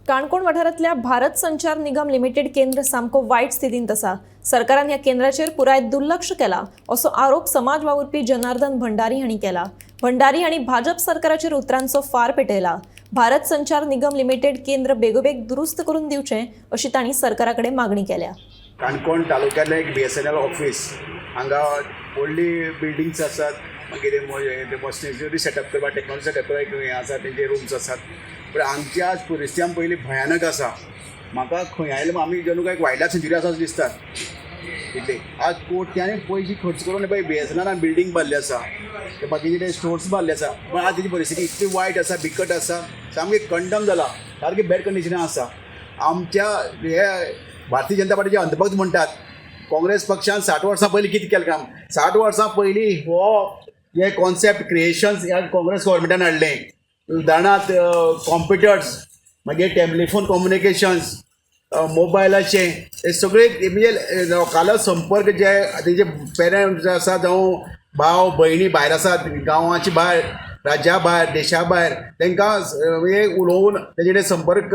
काणकोण वाठारांतल्या भारत संचार निगम लिमिटेड केंद्र सामको वायट स्थितींत आसा. सरकारान ह्या केंद्राचेर पुराय दुर्लक्ष केला असो आरोप समाज वावुरपी जनार्दन भंडारी हांणी केला. भंडारी हांणी भाजप सरकाराचेर उतरांचो फार पेटयला. भारत संचार निगम लिमिटेड केंद्र बेगोबेग दुरुस्त करून दिवचें अशी तांणी सरकारा कडेन मागणी केल्या. काणकोण तालुक्यांतलें एक बीएसएनएल ऑफीस हांगा व्हडली बिल्डिंग्स आसात. मागीर मशिनरी सेटअप करपाक, टेक्नॉलॉजी सेटअप करपाक एक हें आसा, तेंचे रुम्स आसात. पूण हांगची आज परिस्थिती आमी पयली भयानक आसा. म्हाका खंय आयले, आमी जणू काय वायल्ड लायफ सँच्युरी आसा अशें दिसतात इतले. आज कोट्यांनी पयशे खर्च करून पळय बीएसएनएलान बिल्डींग बांदली आसा, ते बाकीचे ते स्टोर्स बांदले आसा, पूण आज तेजी परिस्थिती इतली वायट आसा, बिकट आसा, सामकी कंडम जाला, सारकी बॅड कंडिशनान आसा. आमच्या हे भारतीय जनता पार्टीचे अंधभक्त म्हणटात, काँग्रेस पक्षान 60 वर्सां पयलीं कितें केलें काम? 60 वर्सां पयलीं हो हे कॉन्सेप्ट क्रिएशन्स ह्या काँग्रेस गव्हर्मेंटान हाडलें. उदाहरणांत कॉम्प्युटर्स, मागीर टेलिफोन कम्युनिकेशन्स, मोबायलाचे हे सगळे, म्हणजे लोकांलो संपर्क जे तेजे पेरंट्स आसा जावं भाव भयणी भायर आसात, गांवाचे भायर, राज्या भायर, देशा भायर, तांकां म्हणजे उलोवन तेजे कडेन संपर्क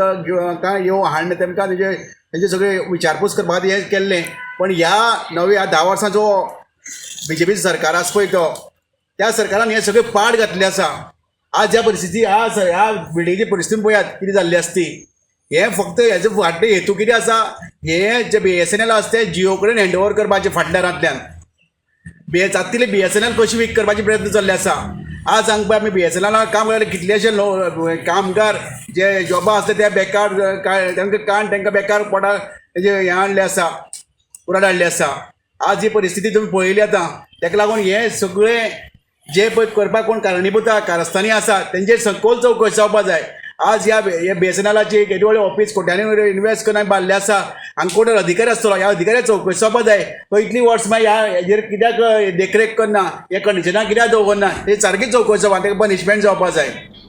काय येवन हाडून तांकां तेजे सगळे विचारपूस करपा खातीर हें केल्लें. पण ह्या नव्या 10 वर्सां जो बीजेपी सरकार आसा पळय तो, त्या सरकारान हें सगळें पाड घातलें आसा. आज ज्या परिस्थिती आज ह्या बिल्डिंगेची परिस्थिती पळयात कितें जाल्ली आसा ती. हें फक्त हेजो फाटलो हेतू कितें आसा? हें जे बीएसएनएल आसा तें जियो कडेन हँड ओवर करपाचें. फाटल्या बी जाता तितले बीएसएनएल कशी वीक करपाचे प्रयत्न चल्ले आसा. आज हांगा पळय आमी बीएसएनएलान काम करताले, कितलेशे लो कामगार जे जॉबा आसले ते बेकार काय तांकां काण तांकां बेकार पोटा तेजें हें हाडलें आसा, पुराय हाडलें आसा. आज ही परिस्थिती तुमी पळयली आतां. ताका लागून हें सगळें जे पळय करपाक कोण कारणीभूत कारस्थानी आसा, तेंचेर सखोल चवकशी जावपा जाय. आज ह्या हे बीएसएनएलाची येदी व्हडलें ऑफीस कोट्यांनी इनवेस्ट करून बांदलें आसा, हांगा कोण अधिकारी आसतलो, ह्या अधिकाऱ्याक चवकशी जावपा जाय. तो इतलीं वर्सां मागीर ह्या हेजेर कित्याक देखरेख करना, हे कंडिशनाक कित्याक दवरना, हे सारकी चवकशी जावपा, ताका पनिशमेंट जावपा जाय.